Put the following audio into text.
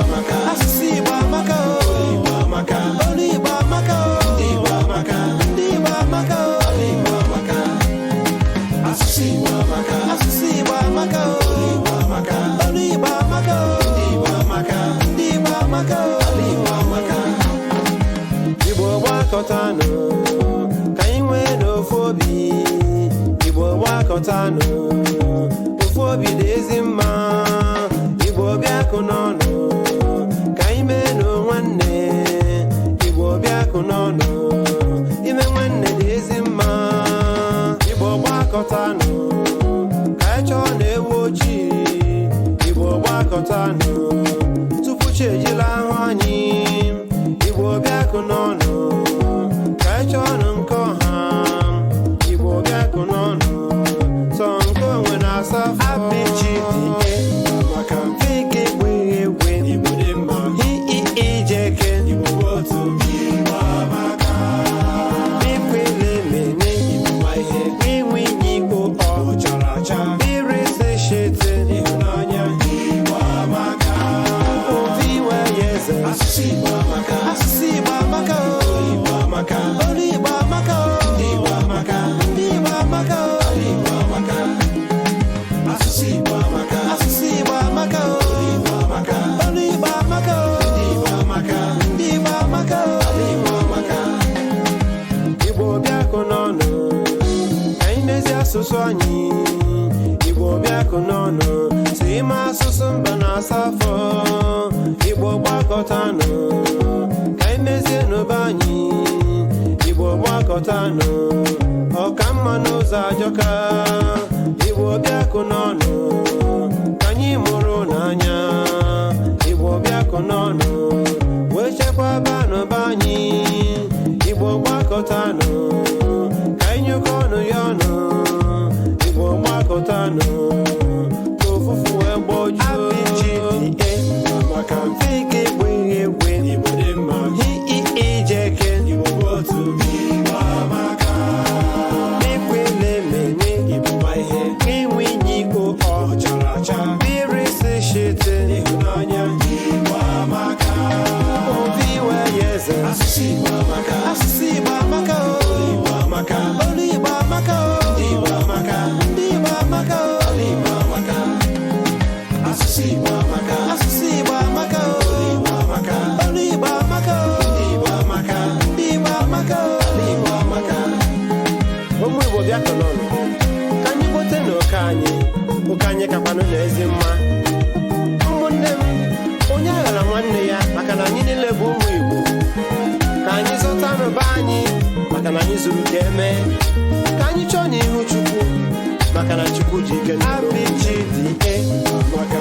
Amaka. Asụsụ Igbo amaka o. Igbo amaka. Olu Igbo amaka o. Ndị Igbo amaka. Ndị Igbo amaka o. Ala Igbo amaka. Asụsụ Igbo amaka. Asụsụ Igbo amaka o. Igbo amaka. Olu Igbo amaka o. Ndị Igbo amaka. Ndị Igbo amaka o. Ala Igbo amaka. Igbo gbakọtanụ ka anyị nwee n'ofu obi. Igbo gbakọtanụ, ofu obi dị ezi mma. Igbo bịakụ n'ọnụ ka anyị mee nụ nwanne. Igbo bịakụ n'ọnụ, ime nwanne dị ezi mma. Igbo gbakọtanụ ka anyị chọọ na ewu ojii. Igbo gbakọtanụ tupu chi ejila ahụ anyị. Igbo bịakụ n'ọnụ ka anyị chọọ nụ nke ọha. Igbo bịakụ n'ọnụ, sọ nke onwe na-asa afọ. Amaka. Vike egwe. Igbo dị mma. Ijeke. Igbo bụ otu. Igbo amaka. Ikwelemene. Igbo ma ihe. Inwe ọ. Chara acha. Irisishite. Ịhụnanya. Igbo amaka. Oviwe ya eze. Asụsụ Igbo amaka. Asụsụ Igbo amaka o. Igbo amaka. Olu Igbo amaka o. Ndị Igbo amaka. Ndị Igbo amaka o. Ala Igbo amaka. Asụsụ Igbo amaka. Asụsụ Igbo amaka o. Igbo amaka. Olu Igbo amaka o. Ndị Igbo amaka. Ndị Igbo amaka o. Ala Igbo amaka. Igbo bịakụ n'ọnụ ka anyị mezie asụsụ anyị. Igbo bịakụ n'ọnụ si ime asụsụ mba na-asa afọ. Igbo gbakọtanụ ka anyị mezie n'ụba anyị. Igbo gbakọtanụ, ọka mma n'ụzọ ajọka. Igbo bịakụ n'ọnụ ka anyị mụrụ n'anya. Igbo bịakụ n'ọnụ wee chekwaba n'ụba anyị. Igbo gbakọtanụ ka anyị nyụkọ ọnụ ya ọnụ. Igbo gbakọtanụ ka ofufu wee gbojuo. Amaka. Vike egwe. Igbo dị mma. Ijeke. Igbo bụ otu. Igbo amaka. Ikwelemene. Igbo ma ihe. Inwe ọ. Chara acha. Irisishite. Ịhụnanya. Igbo amaka. Oviwe ya eze. Asụsụ Igbo amaka. Asụsụ Igbo amaka o. Igbo amaka. Olu Igbo amaka o. Ndị Igbo amaka. Ndị Igbo amaka o. Ala Igbo amaka. Asụsụ Igbo amaka. Asụsụ Igbo amaka o. Igbo amaka. Olu Igbo amaka o. Ndị Igbo amaka. Ndị Igbo amaka o. Ala Igbo amaka. Ụmụ Igbo, bịakọ n'ọnụ ka anyị gbote na oke anyị, oke anyị kakwanụ na ezi mma. Ụmụnne m, onye aghara nwanne ya, maka na anyị niile bụ ụmụ Igbo. Ka anyị zụtanụ be anyị, maka na anyị zuru ka eme. Ka anyị chọọ n'ihu Chukwu, maka na Chukwu ji ike. Amaka.